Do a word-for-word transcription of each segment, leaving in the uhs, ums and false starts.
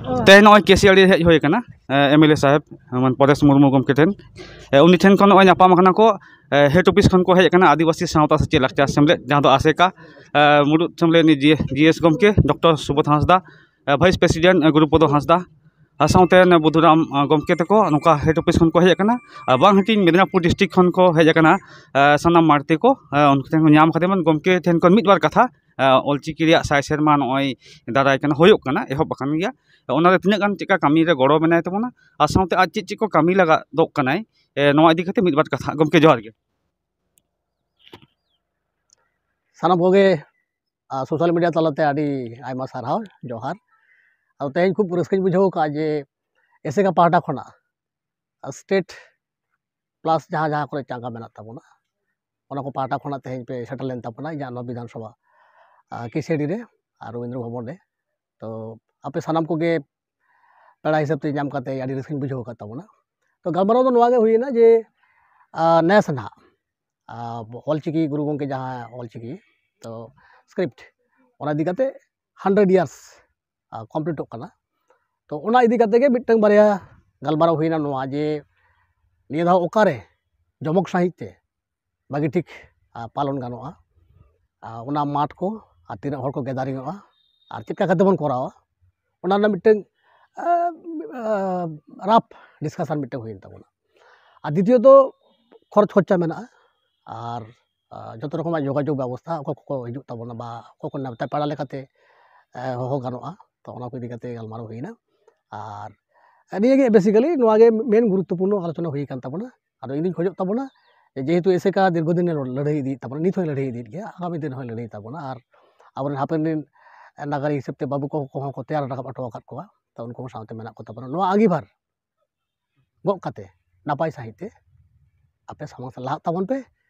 ᱛᱮᱦᱮᱧ ᱱᱚᱜᱼᱚᱭ ᱠᱮᱥᱤᱭᱟᱲᱤ ᱦᱮᱡ ᱦᱩᱭ ᱟᱠᱟᱱᱟ, ᱮᱢ ᱮᱞ ᱮ ᱥᱟᱦᱮᱵᱽ ᱢᱟᱱ ᱯᱚᱨᱮᱥ ᱢᱩᱨᱢᱩ ᱜᱚᱢᱠᱮ ᱴᱷᱮᱱ᱾ ᱮ, ᱩᱱᱤ ᱴᱷᱮᱱ ᱠᱷᱚᱱ ᱱᱚᱜᱼᱚᱭ ᱧᱟᱯᱟᱢ ᱟᱠᱟᱱᱟ ᱠᱚ, ᱮ, ᱦᱮᱰ ᱚᱯᱷᱤᱥ ᱠᱷᱚᱱ ᱠᱚ ᱦᱮᱡ ᱟᱠᱟᱱᱟ, ᱟᱹᱫᱤᱵᱟᱹᱥᱤ ᱥᱟᱶᱛᱟ ᱥᱮᱪᱮᱫ ᱞᱟᱠᱪᱟᱨ ᱥᱮᱢᱞᱮᱫ, ᱡᱟᱦᱟᱸ ᱫᱚ ᱟᱥᱮᱠᱟ, ᱮ, ᱢᱩᱲᱩᱫ ᱥᱮᱢᱞᱮᱫ ᱨᱤᱱᱤᱡ ᱡᱤ-, ᱡᱤ ᱮᱥ ᱜᱚᱢᱠᱮ ᱰᱚᱠᱴᱚᱨ ᱥᱩᱵᱳᱫᱷ ᱦᱟᱸᱥᱫᱟ, ᱮ, ᱵᱷᱟᱭᱤᱥ ᱯᱨᱮᱥᱤᱰᱮᱱᱴ, ᱮ, ᱜᱩᱨᱩᱯᱚᱫᱚ ᱦᱟᱸᱥᱫᱟ, ᱟᱨ ᱥᱟᱶᱛᱮ ᱱᱩᱭ ᱵᱩᱫᱷᱩᱨᱟᱢ, ᱮ, ᱜᱚᱢᱠᱮ ᱛᱟᱠᱚ ᱱᱚᱝᱠᱟ ᱦᱮᱰ ᱚᱯᱷᱤᱥ ᱠᱷᱚᱱ ᱠᱚ ᱦᱮᱡ ᱟᱠᱟᱱᱟ᱾ ᱟᱨ ᱵᱟᱝ ᱦᱟᱹᱴᱤᱧ ᱢᱮᱫᱽᱱᱟᱯᱩᱨ ᱰᱤᱥᱴᱨᱤᱠᱴ ᱠᱷᱚᱱ ᱠᱚ ᱦᱮᱡ ᱟᱠᱟᱱᱟ, ᱮ, ᱥᱟᱱᱟᱢ ᱢᱟᱹᱨᱛᱤ ᱠᱚ, ᱮ, ᱩᱱᱠᱩ ᱴᱷᱮᱱ ᱠᱚ ᱧᱟᱢ ᱠᱟᱫᱮᱭᱟ ᱜᱚᱢᱠᱮ ᱴᱷᱮᱱ ᱠᱷᱚᱱ ᱢᱤᱫ ᱵᱟᱨ ᱠᱟᱛᱷᱟ, ᱮ, ᱚᱞᱪᱤᱠᱤ ᱨᱮᱭᱟᱜ ᱥᱟᱭ ᱥᱮᱨᱢᱟ ᱱᱚᱜᱼᱚᱭ ᱫᱟᱨᱟᱭ ᱠᱟᱱᱟ, ᱦᱩᱭᱩᱜ ᱠᱟᱱᱟ, ᱮᱦᱚᱵ ᱟᱠᱟᱱ ᱜᱮᱭᱟ᱾ ᱚᱱᱟᱨᱮ ᱛᱤᱱᱟᱹᱜ ᱜᱟᱱ ᱪᱮᱫᱠᱟ ᱠᱟᱹᱢᱤ ᱨᱮ ᱜᱚᱲᱚ ᱢᱮᱱᱟᱭ ᱛᱟᱵᱚᱱᱟ, ᱟᱨ ᱥᱟᱶᱛᱮ ᱟᱡ ᱪᱮᱫ ᱪᱮᱫ ᱠᱚ ᱠᱟᱹᱢᱤ ᱞᱟᱜᱟᱫᱚᱜ ᱠᱟᱱᱟᱭ, ᱮ, ᱱᱚᱣᱟ ᱤᱫᱤ ᱠᱟᱛᱮ ᱢᱤᱫ ᱵᱟᱨ ᱠᱟᱛᱷᱟ᱾ ᱜᱚᱢᱠᱮ, ᱡᱚᱦᱟᱨ ᱜᱮ᱾ ᱥᱟᱱᱟᱢ ᱠᱚᱜᱮ, ᱟ, ᱥᱳᱥᱟᱞ ᱢᱤᱰᱤᱭᱟ ᱛᱟᱞᱟᱛᱮ ᱟᱹᱰᱤ ᱟᱭᱢᱟ ᱥᱟᱨᱦᱟᱣ, ᱡᱚᱦᱟᱨ᱾ ᱟᱫᱚ ᱛᱮᱦᱮᱧ ᱠᱷᱩᱵ ᱨᱟᱹᱥᱠᱟᱹᱧ ᱵᱩᱡᱷᱟᱹᱣ ᱟᱠᱟᱫᱼᱟ ᱡᱮ ᱮᱥᱮᱠᱟ ᱯᱟᱦᱴᱟ ᱠᱷᱚᱱᱟᱜ ᱥᱴᱮᱴ ᱯᱞᱟᱥ ᱡᱟᱦᱟᱸ ᱡᱟᱦᱟᱸ ᱠᱚᱨᱮ ᱪᱟᱸᱜᱟ ᱢᱮᱱᱟᱜ ᱛᱟᱵᱚᱱᱟ, ᱚᱱᱟ ᱠᱚ ᱯᱟᱦᱴᱟ ᱠᱷᱚᱱᱟᱜ ᱛᱮᱦᱮᱧ ᱯᱮ ᱥᱮᱴᱮᱨ ᱞᱮᱱ ᱛᱟᱵᱚᱱᱟ ᱤᱧᱟᱹᱜ ᱱᱚᱣᱟ ᱵᱤᱫᱷᱟᱱ ᱥᱚᱵᱷᱟ, ᱟ, ᱠᱮᱥᱤᱭᱟᱲᱤ ᱨᱮ ᱟᱨ ᱨᱚᱵᱤᱱᱫᱨᱚ ᱵᱷᱚᱵᱚᱱ ᱨᱮ᱾ ᱛᱚ ᱟᱯᱮ ᱥᱟᱱᱟᱢ ᱠᱚᱜᱮ ᱯᱮᱲᱟ ᱦᱤᱥᱟᱹᱵ ᱛᱮ ᱧᱟᱢ ᱠᱟᱛᱮ ᱟᱹᱰᱤ ᱨᱟᱹᱥᱠᱟᱹᱧ ᱵᱩᱡᱷᱟᱹᱣ ᱟᱠᱟᱫ ᱛᱟᱵᱚᱱᱟ᱾ ᱛᱚ ᱜᱟᱞᱢᱟᱨᱟᱣ ᱫᱚ ᱱᱚᱣᱟ ᱜᱮ ᱦᱩᱭᱮᱱᱟ ᱡᱮ, ᱟ, ᱱᱮᱥ ᱱᱟᱦᱟᱜ, ᱟ, ᱚᱞᱪᱤᱠᱤ ᱜᱩᱨᱩ ᱜᱚᱢᱠᱮ ᱡᱟᱦᱟᱸ ᱚᱞᱪᱤᱠᱤ, ᱛᱚ ᱥᱠᱨᱤᱯᱴ, ᱚᱱᱟ ᱤᱫᱤ ᱠᱟᱛᱮ ᱦᱟᱱᱰᱨᱮᱰ ᱤᱭᱟᱨᱥ ᱠᱚᱢᱯᱞᱤᱴᱚᱜ ᱠᱟᱱᱟ᱾ ᱛᱚ ᱚᱱᱟ ᱤᱫᱤ ᱠᱟᱛᱮ ᱜᱮ ᱢᱤᱫᱴᱟᱝ ᱵᱟᱨᱭᱟ ᱜᱟᱞᱢᱟᱨᱟᱣ ᱦᱩᱭᱱᱟ ᱱᱚᱣᱟ ᱡᱮ ᱱᱤᱭᱟᱹ ᱫᱷᱟᱣ ᱚᱠᱟᱨᱮ ᱡᱚᱢᱚᱠ ᱥᱟᱺᱦᱤᱡ ᱛᱮ ᱵᱷᱟᱹᱜᱤ ᱴᱷᱤᱠ, ᱟ, ᱯᱟᱞᱚᱱ ᱜᱟᱱᱚᱜᱼᱟ, ᱟ, ᱚᱱᱟ ᱢᱟᱴᱷ ᱠᱚ ᱟᱨ ᱛᱤᱱᱟᱹᱜ ᱦᱚᱲ ᱠᱚ ᱜᱮᱫᱟᱨᱤᱝᱚᱜᱼᱟ ᱟᱨ ᱪᱮᱫ ᱞᱮᱠᱟ ᱠᱟᱛᱮ ᱵᱚᱱ ᱠᱚᱨᱟᱣᱟ, ᱚᱱᱟ ᱨᱮᱱᱟᱜ ᱢᱤᱫᱴᱟᱝ, ᱟ, ᱟ, ᱨᱟᱯ ᱰᱤᱥᱠᱟᱥᱚᱱ ᱢᱤᱫᱴᱟᱝ ᱦᱩᱭᱮᱱ ᱛᱟᱵᱚᱱᱟ᱾ ᱟᱨ ᱫᱤᱛᱤᱭᱚᱛᱚ ᱠᱷᱚᱨᱚᱪ ᱠᱷᱚᱨᱪᱟ ᱢᱮᱱᱟᱜᱼᱟ, ᱟᱨ, ᱟ, ᱡᱚᱛᱚ ᱨᱚᱠᱚᱢᱟᱜ ᱡᱳᱜᱟᱡᱳᱜᱽ ᱵᱮᱵᱚᱥᱛᱷᱟ, ᱚᱠᱚᱭ ᱠᱚᱠᱚ ᱦᱤᱡᱩᱜ ᱛᱟᱵᱚᱱᱟ ᱵᱟ ᱚᱠᱚᱭ ᱠᱚ ᱱᱮᱣᱛᱟ ᱯᱮᱲᱟ ᱞᱮᱠᱟᱛᱮ, ᱮ, ᱦᱚᱦᱚ ᱜᱟᱱᱚᱜᱼᱟ᱾ ᱛᱚ ᱚᱱᱟ ᱠᱚ ᱤᱫᱤ ᱠᱟᱛᱮ ᱜᱟᱞᱢᱟᱨᱟᱣ ᱦᱩᱭᱱᱟ᱾ ᱟᱨ ᱱᱤᱭᱟᱹ ᱜᱮ ᱵᱮᱥᱤᱠᱟᱞᱤ ᱱᱚᱣᱟ ᱜᱮ ᱢᱮᱱ ᱜᱩᱨᱩᱛᱛᱚᱯᱩᱨᱱᱚ ᱟᱞᱳᱪᱚᱱᱟ ᱦᱩᱭ ᱟᱠᱟᱱ ᱛᱟᱵᱚᱱᱟ᱾ ᱟᱫᱚ ᱤᱧ ᱫᱩᱧ ᱠᱷᱚᱡᱚᱜ ᱛᱟᱵᱚᱱᱟ ᱡᱮ ᱡᱮᱦᱮᱛᱩ ᱮᱥᱮᱠᱟ ᱫᱤᱨᱜᱷᱚ ᱫᱤᱱᱮ ᱞᱟᱹᱲᱦᱟᱹᱭ ᱤᱫᱤᱭᱮᱫ ᱛᱟᱵᱚᱱᱟ, ᱱᱤᱛ ᱦᱚᱸᱭ ᱞᱟᱹᱲᱦᱟᱹᱭ ᱤᱫᱤᱭᱮᱫ ᱜᱮᱭᱟ, ᱟᱜᱟᱢᱤ ᱫᱤᱱ ᱦᱚᱸᱭ ᱞᱟᱹᱲᱦᱟᱹᱭ ᱛᱟᱵᱚᱱᱟ, ᱟᱨ ᱟᱵᱚᱨᱮᱱ ᱦᱟᱯᱮᱱ ᱫᱤᱱ ᱱᱟᱜᱟᱨᱤᱠ ᱦᱤᱥᱟᱹᱵ ᱛᱮ ᱵᱟᱹᱵᱩ ᱠᱚ ᱠᱚᱦᱚᱸ ᱠᱚ ᱛᱮᱭᱟᱨ ᱨᱟᱠᱟᱵ ᱦᱚᱴᱚ ᱟᱠᱟᱫ ᱠᱚᱣᱟ, ᱛᱚ ᱩᱱᱠᱩ ᱦᱚᱸ ᱥᱟᱶᱛᱮ ᱢᱮᱱᱟᱜ ᱠᱚ ᱛᱟᱵᱚᱱᱟ᱾ ᱱᱚᱣᱟ ᱟᱸᱜᱤᱵᱷᱟᱨ ᱜᱚᱜ ᱠᱟᱛᱮ ᱱᱟᱯᱟᱭ ᱥᱟᱺᱦᱤᱡ ᱛᱮ ᱟᱯᱮ ᱥᱟᱢᱟᱝ ᱥᱮᱫ ᱞᱟᱦᱟᱜ ᱛᱟᱵᱚᱱ ᱯᱮ᱾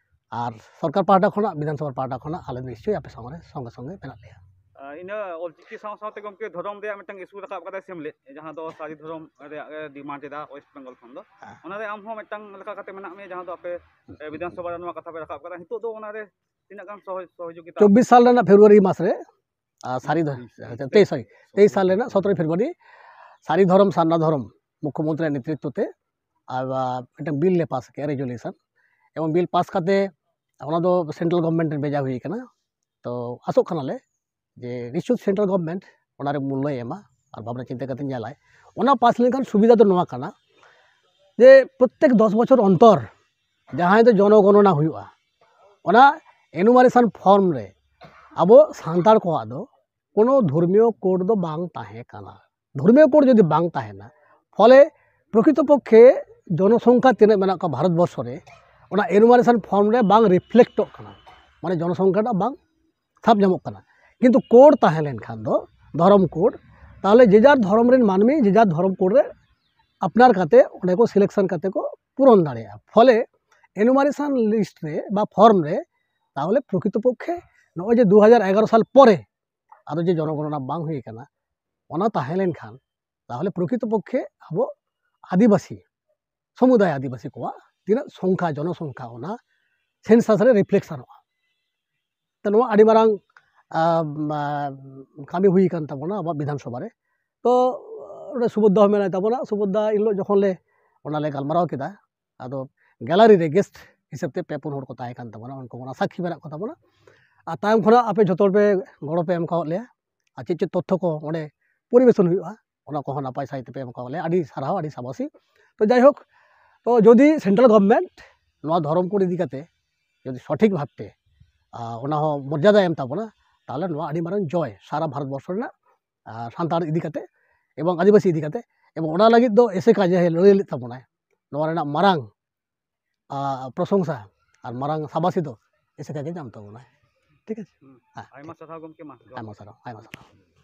ᱟᱨ ᱥᱚᱨᱠᱟᱨ ᱯᱟᱦᱴᱟ ᱠᱷᱚᱱᱟᱜ, ᱵᱤᱫᱷᱟᱱ ᱥᱚᱵᱷᱟ ᱯᱟᱦᱴᱟ ᱠᱷᱚᱱᱟᱜ ᱟᱞᱮ ᱱᱤᱥᱪᱚᱭ ᱟᱯᱮ ᱥᱟᱢᱟᱝ ᱨᱮ ᱥᱚᱸᱜᱮ ᱥᱚᱸᱜᱮ ᱢᱮᱱᱟᱜ ᱞᱮᱭᱟ᱾ ᱟᱨ ᱤᱱᱟᱹ ᱚᱞᱪᱤᱠᱤ ᱥᱟᱶ ᱥᱟᱶᱛᱮ ᱜᱚᱢᱠᱮ ᱫᱷᱚᱨᱚᱢ ᱨᱮᱭᱟᱜ ᱢᱤᱫᱴᱟᱝ ᱤᱥᱩ ᱨᱟᱠᱟᱵ ᱠᱟᱫᱟᱭ ᱥᱮᱢᱞᱮᱫ, ᱡᱟᱦᱟᱸ ᱫᱚ ᱥᱟᱹᱨᱤ ᱫᱷᱚᱨᱚᱢ ᱨᱮᱭᱟᱜ ᱜᱮ ᱰᱤᱢᱟᱱᱰ ᱮᱫᱟ ᱳᱭᱮᱥᱴ ᱵᱮᱝᱜᱚᱞ ᱠᱷᱚᱱ ᱫᱚ᱾ ᱦᱮᱸ᱾ ᱚᱱᱟᱨᱮ ᱟᱢ ᱦᱚᱸ ᱢᱤᱫᱴᱟᱝ ᱞᱮᱠᱟ ᱠᱟᱛᱮ ᱢᱮᱱᱟᱜ ᱢᱮᱭᱟ, ᱡᱟᱦᱟᱸ ᱫᱚ ᱟᱯᱮ, ᱮ, ᱵᱤᱫᱷᱟᱱ ᱥᱚᱵᱷᱟ ᱨᱮ ᱱᱚᱣᱟ ᱠᱟᱛᱷᱟ ᱯᱮ ᱨᱟᱠᱟᱵ ᱠᱟᱫᱟ, ᱱᱤᱛᱚᱜ ᱫᱚ ᱚᱱᱟᱨᱮ ᱛᱤᱱᱟᱹᱜ ᱜᱟᱱ ᱥᱚᱦᱚ-, ᱥᱚᱦᱚᱡᱳᱜᱤᱛᱟ? ᱪᱚᱵᱵᱤᱥ ᱥᱟᱞ ᱨᱮᱱᱟᱜ ᱯᱷᱮᱵᱽᱨᱩᱣᱟᱨᱤ ᱢᱟᱥ ᱨᱮ, ᱟᱨ ᱥᱟᱹᱨᱤ ᱫᱷᱚᱨᱚᱢ, ᱛᱮᱭᱤᱥ, ᱥᱚᱨᱤ, ᱛᱮᱭᱤᱥ ᱥᱟᱞ ᱨᱮᱱᱟᱜ ᱥᱚᱛᱨᱚᱭ ᱯᱷᱮᱵᱽᱨᱩᱣᱟᱨᱤ ᱥᱟᱹᱨᱤ ᱫᱷᱚᱨᱚᱢ ᱥᱟᱨᱱᱟ ᱫᱷᱚᱨᱚᱢ ᱢᱩᱠᱷᱭᱚᱢᱚᱱᱛᱨᱤᱭᱟᱜ ᱱᱮᱛᱨᱤᱛᱵ ᱛᱮ ᱟᱨ ᱢᱤᱫᱴᱟᱝ ᱵᱤᱞ ᱞᱮ ᱯᱟᱥ ᱠᱮᱜᱼᱟ, ᱨᱮᱡᱩᱞᱮᱥᱚᱱ, ᱮᱵᱚᱝ ᱵᱤᱞ ᱯᱟᱥ ᱠᱟᱛᱮ ᱚᱱᱟ ᱫᱚ ᱥᱮᱱᱴᱨᱟᱞ ᱜᱚᱵᱷᱚᱨᱱᱢᱮᱱᱴ ᱨᱮ ᱵᱷᱮᱡᱟ ᱦᱩᱭ ᱠᱟᱱᱟ᱾ ᱛᱚ ᱟᱥᱚᱜ ᱠᱟᱱᱟᱞᱮ ᱡᱮ ᱱᱤᱥᱪᱩᱛ ᱥᱮᱱᱴᱨᱟᱞ ᱜᱚᱵᱷᱚᱨᱱᱢᱮᱱᱴ ᱚᱱᱟᱨᱮ ᱢᱩᱞᱞᱚᱭ ᱮᱢᱟ ᱟᱨ ᱵᱷᱟᱵᱽᱱᱟ ᱪᱤᱱᱛᱟᱹ ᱠᱟᱛᱮ ᱧᱮᱞᱟᱭ᱾ ᱚᱱᱟ ᱯᱟᱥ ᱞᱮᱱᱠᱷᱟᱱ ᱥᱩᱵᱤᱫᱷᱟ ᱫᱚ ᱱᱚᱣᱟ ᱠᱟᱱᱟ ᱡᱮ ᱯᱨᱚᱛᱛᱮᱠ ᱫᱚᱥ ᱵᱚᱪᱷᱚᱨ ᱚᱱᱛᱚᱨ ᱡᱟᱦᱟᱸᱭ ᱫᱚ ᱡᱚᱱᱚᱜᱚᱱᱚᱱᱟ ᱦᱩᱭᱩᱜᱼᱟ, ᱚᱱᱟ ᱮᱱᱩᱢᱟᱨᱮᱥᱚᱱ ᱯᱷᱚᱨᱢ ᱨᱮ ᱟᱵᱚ ᱥᱟᱱᱛᱟᱲ ᱠᱚᱣᱟᱜ ᱫᱚ ᱠᱳᱱᱳ ᱫᱷᱚᱨᱢᱤᱭᱚ ᱠᱳᱰ ᱫᱚ ᱵᱟᱝ ᱛᱟᱦᱮᱸ ᱠᱟᱱᱟ᱾ ᱫᱷᱚᱨᱢᱤᱭᱚ ᱠᱳᱰ ᱡᱩᱫᱤ ᱵᱟᱝ ᱛᱟᱦᱮᱱᱟ, ᱯᱷᱚᱞᱮ ᱯᱨᱚᱠᱨᱤᱛᱚ ᱯᱚᱠᱠᱷᱮ ᱡᱚᱱᱚᱥᱚᱝᱠᱷᱟ ᱛᱤᱱᱟᱹᱜ ᱢᱮᱱᱟᱜ ᱠᱚᱣᱟ ᱵᱷᱟᱨᱚᱛ ᱵᱚᱨᱥᱚ ᱨᱮ, ᱚᱱᱟ ᱮᱱᱩᱢᱟᱨᱮᱥᱚᱱ ᱯᱷᱚᱨᱢ ᱨᱮ ᱵᱟᱝ ᱨᱤᱯᱷᱞᱮᱠᱴᱚᱜ ᱠᱟᱱᱟ, ᱢᱟᱱᱮ ᱡᱚᱱᱚᱥᱚᱝᱠᱷᱟ ᱴᱟᱜ ᱵᱟᱝ ᱥᱟᱵ ᱧᱟᱢᱚᱜ ᱠᱟᱱᱟ᱾ ᱠᱤᱱᱛᱩ ᱠᱳᱰ ᱛᱟᱦᱮᱸ ᱞᱮᱱᱠᱷᱟᱱ ᱫᱚ, ᱫᱷᱚᱨᱚᱢ ᱠᱳᱰ, ᱛᱟᱦᱚᱞᱮ ᱡᱮ ᱡᱟᱨ ᱫᱷᱚᱨᱚᱢ ᱨᱮᱱ ᱢᱟᱹᱱᱢᱤ ᱡᱮ ᱡᱟᱨ ᱫᱷᱚᱨᱚᱢ ᱠᱳᱰ ᱨᱮ ᱟᱯᱱᱟᱨ ᱠᱟᱛᱮ ᱚᱸᱰᱮ ᱠᱚ ᱥᱤᱞᱮᱠᱥᱚᱱ ᱠᱟᱛᱮ ᱠᱚ ᱯᱩᱨᱚᱱ ᱫᱟᱲᱮᱭᱟᱜᱼᱟ᱾ ᱯᱷᱚᱞᱮ ᱮᱱᱩᱢᱟᱨᱮᱥᱚᱱ ᱞᱤᱥᱴ ᱨᱮ ᱵᱟ ᱯᱷᱚᱨᱢ ᱨᱮ ᱛᱟᱦᱚᱞᱮ ᱯᱨᱚᱠᱨᱤᱛᱚ ᱯᱚᱠᱠᱷᱮ ᱱᱚᱜᱼᱚᱭ ᱡᱮ ᱫᱩ ᱦᱟᱡᱟᱨ ᱮᱜᱟᱨᱚ ᱥᱟᱞ ᱯᱚᱨᱮ ᱟᱫᱚ ᱡᱮ ᱡᱚᱱᱚᱜᱚᱱᱚᱱᱟ ᱵᱟᱝ ᱦᱩᱭ ᱠᱟᱱᱟ, ᱚᱱᱟ ᱛᱟᱦᱮᱸ ᱞᱮᱱᱠᱷᱟᱱ ᱛᱟᱦᱚᱞᱮ ᱯᱨᱚᱠᱨᱤᱛᱚ ᱯᱚᱠᱠᱷᱮ ᱟᱵᱚ ᱟᱹᱫᱤᱵᱟᱹᱥᱤ ᱥᱚᱢᱩᱫᱟᱭ, ᱟᱹᱫᱤᱵᱟᱹᱥᱤ ᱠᱚᱣᱟᱜ ᱛᱤᱱᱟᱹᱜ ᱥᱚᱝᱠᱷᱟ, ᱡᱚᱱᱚᱥᱚᱝᱠᱷᱟ, ᱚᱱᱟ ᱥᱮᱱᱥᱟᱥ ᱨᱮ ᱨᱤᱯᱷᱞᱮᱠᱥᱚᱱᱚᱜᱼᱟ᱾ ᱛᱚ ᱱᱚᱣᱟ ᱟᱹᱰᱤ ᱢᱟᱨᱟᱝ, ᱟᱢ, ᱟᱢ, ᱠᱟᱹᱢᱤ ᱦᱩᱭ ᱟᱠᱟᱱ ᱛᱟᱵᱚᱱᱟ ᱟᱵᱚᱣᱟᱜ ᱵᱤᱫᱷᱟᱱ ᱥᱚᱵᱷᱟ ᱨᱮ᱾ ᱛᱚ ᱚᱸᱰᱮ ᱥᱩᱵᱳᱫᱷᱟ ᱦᱚᱸ ᱢᱮᱱᱟᱭ ᱛᱟᱵᱚᱱᱟ᱾ ᱥᱩᱵᱳᱫᱷᱟ ᱤᱱ ᱦᱤᱞᱳᱜ ᱡᱚᱠᱷᱚᱱ ᱞᱮ, ᱚᱱᱟ ᱞᱮ ᱜᱟᱞᱢᱟᱨᱟᱣ ᱠᱮᱫᱟ, ᱟᱫᱚ ᱜᱮᱞᱟᱨᱤ ᱨᱮ ᱜᱮᱥᱴ ᱦᱤᱥᱟᱹᱵ ᱛᱮ ᱯᱮ ᱯᱩᱱ ᱦᱚᱲ ᱠᱚ ᱛᱟᱦᱮᱸ ᱠᱟᱱ ᱛᱟᱵᱚᱱᱟ, ᱩᱱᱠᱩ ᱚᱱᱟ ᱥᱟᱹᱠᱷᱤ ᱢᱮᱱᱟᱜ ᱠᱚ ᱛᱟᱵᱚᱱᱟ᱾ ᱟᱨ ᱛᱟᱭᱚᱢ ᱠᱷᱚᱱᱟᱜ ᱟᱯᱮ ᱡᱷᱚᱛᱚ ᱦᱚᱲ ᱯᱮ ᱜᱚᱲᱚ ᱯᱮ ᱮᱢ ᱠᱟᱣᱟᱫ ᱞᱮᱭᱟ, ᱟᱨ ᱪᱮᱫ ᱪᱮᱫ ᱛᱚᱛᱛᱷᱚ ᱠᱚ ᱚᱸᱰᱮ ᱯᱚᱨᱤᱵᱮᱥᱚᱱ ᱦᱩᱭᱩᱜᱼᱟ, ᱚᱱᱟ ᱠᱚᱦᱚᱸ ᱱᱟᱯᱟᱭ ᱥᱟᱺᱦᱤᱡ ᱛᱮᱯᱮ ᱮᱢ ᱠᱟᱣᱟᱫ ᱞᱮᱭᱟ᱾ ᱟᱹᱰᱤ ᱥᱟᱨᱦᱟᱣ, ᱟᱹᱰᱤ ᱥᱟᱵᱟᱥᱤ᱾ ᱛᱚ ᱡᱟᱭᱦᱳᱠ, ᱛᱚ ᱡᱩᱫᱤ ᱥᱮᱱᱴᱨᱟᱞ ᱜᱚᱵᱷᱚᱨᱱᱢᱮᱱᱴ ᱱᱚᱣᱟ ᱫᱷᱚᱨᱚᱢ ᱠᱳᱰ ᱤᱫᱤ ᱠᱟᱛᱮ ᱡᱩᱫᱤ ᱥᱚᱴᱷᱤᱠ ᱵᱷᱟᱵᱽᱛᱮ, ᱟᱨ, ᱚᱱᱟ ᱦᱚᱸ ᱢᱚᱨᱡᱟᱫᱟ ᱮᱢ ᱛᱟᱵᱚᱱᱟ, ᱛᱟᱦᱚᱞᱮ ᱱᱚᱣᱟ ᱟᱹᱰᱤ ᱢᱟᱨᱟᱝ ᱡᱚᱭ ᱥᱟᱨᱟ ᱵᱷᱟᱨᱚᱛ ᱵᱚᱨᱥᱚ ᱨᱮᱱᱟᱜ, ᱟᱨ ᱥᱟᱱᱛᱟᱲ ᱤᱫᱤ ᱠᱟᱛᱮ ᱮᱵᱚᱝ ᱟᱹᱫᱤᱵᱟᱹᱥᱤ ᱤᱫᱤ ᱠᱟᱛᱮ, ᱮᱵᱚᱝ ᱚᱱᱟ ᱞᱟᱹᱜᱤᱫ ᱫᱚ ᱮᱥᱮᱠᱟ ᱡᱟᱦᱟᱸᱭ ᱞᱟᱹᱲᱦᱟᱹᱭ ᱞᱮᱫ ᱛᱟᱵᱚᱱᱟᱭ, ᱱᱚᱣᱟ ᱨᱮᱱᱟᱜ ᱢᱟᱨᱟᱝ, ᱟᱨ, ᱯᱨᱚᱥᱚᱝᱥᱟ ᱟᱨ ᱢᱟᱨᱟᱝ ᱥᱟᱵᱟᱥᱤ ᱫᱚ ᱮᱥᱮᱠᱟ ᱜᱮ ᱧᱟᱢ ᱛᱟᱵᱚᱱᱟᱭ᱾ ᱴᱷᱤᱠ ᱟᱪᱷᱮ? ᱦᱩᱸ᱾ ᱦᱮᱸ, ᱟᱭᱢᱟ ᱴᱷᱤᱠ᱾ ᱥᱟᱨᱦᱟᱣ ᱜᱚᱢᱠᱮ, ᱢᱟ ᱡᱚᱦᱟᱨ᱾ ᱟᱭᱢᱟ ᱥᱟᱨᱦᱟᱣ, ᱟᱭᱢᱟ ᱥᱟᱨᱦᱟᱣ᱾